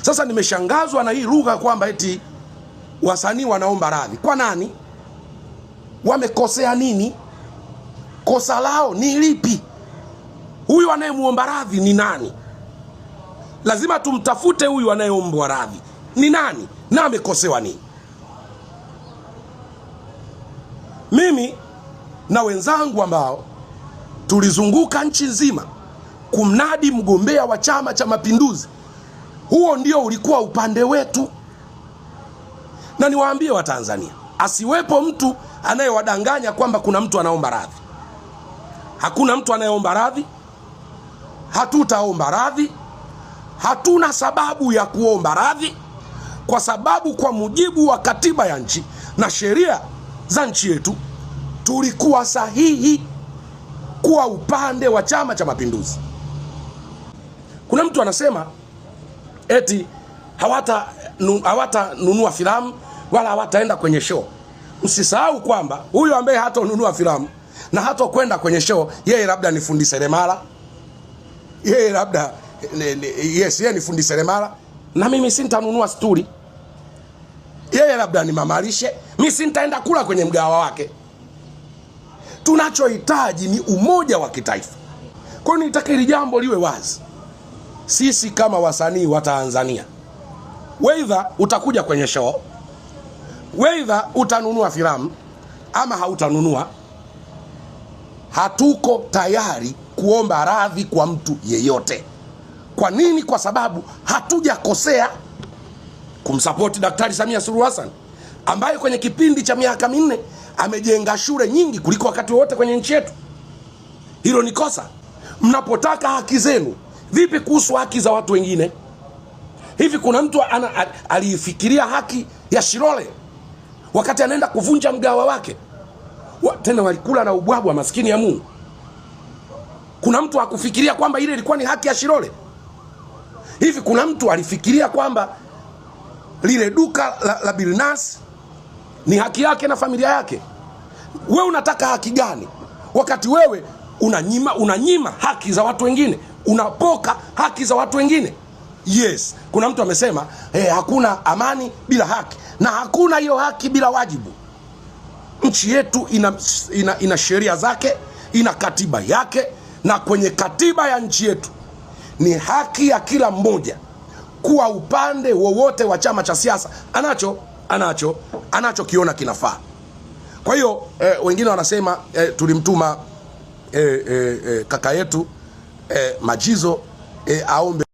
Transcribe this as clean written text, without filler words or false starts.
Sasa nimeshangazwa na hii lugha kwamba eti wasanii wanaomba radhi. Kwa nani? Wamekosea nini? Kosa lao ni lipi? Huyu anayemuomba radhi ni nani? Lazima tumtafute huyu anayeombwa radhi ni nani na amekosewa nini? Mimi na wenzangu ambao tulizunguka nchi nzima kumnadi mgombea wa Chama cha Mapinduzi, huo ndio ulikuwa upande wetu. Na niwaambie Watanzania, asiwepo mtu anayewadanganya kwamba kuna mtu anaomba radhi. Hakuna mtu anayeomba radhi, hatutaomba radhi, hatuna sababu ya kuomba radhi, kwa sababu kwa mujibu wa katiba ya nchi na sheria za nchi yetu tulikuwa sahihi kuwa upande wa Chama cha Mapinduzi. Kuna mtu anasema eti hawatanunua filamu wala hawataenda kwenye show. Msisahau kwamba huyu ambaye hatanunua filamu na hatakwenda kwenye show, yeye labda ni fundi seremala, yeye labda yes, yeye ni fundi seremala na mimi sintanunua stuli. Yeye labda ni mamalishe, mimi sintaenda kula kwenye mgawa wake. Tunachohitaji ni umoja wa kitaifa. Kwa hiyo nitaka hili jambo liwe wazi. Sisi kama wasanii wa Tanzania, weidha utakuja kwenye show, weidha utanunua filamu ama hautanunua, hatuko tayari kuomba radhi kwa mtu yeyote. Kwa nini? Kwa sababu hatujakosea kumsapoti Daktari Samia Suluhu Hassan ambaye kwenye kipindi cha miaka 4 amejenga shule nyingi kuliko wakati wowote kwenye nchi yetu. Hilo ni kosa. Mnapotaka haki zenu, vipi kuhusu haki za watu wengine? Hivi kuna mtu aliifikiria haki ya Shilole wakati anaenda kuvunja mgawa wake? Tena walikula na ubwabwa, maskini ya Mungu. Kuna mtu hakufikiria kwamba ile ilikuwa ni haki ya Shilole? Hivi kuna mtu alifikiria kwamba lile duka la Bilnas ni haki yake na familia yake? Wewe unataka haki gani wakati wewe unanyima haki za watu wengine, unapoka haki za watu wengine? Yes, kuna mtu amesema hakuna amani bila haki, na hakuna hiyo haki bila wajibu. Nchi yetu ina sheria zake, ina katiba yake, na kwenye katiba ya nchi yetu ni haki ya kila mmoja kuwa upande wowote wa chama cha siasa anachokiona kinafaa. Kwa hiyo wengine wanasema tulimtuma kaka yetu Majizo aombe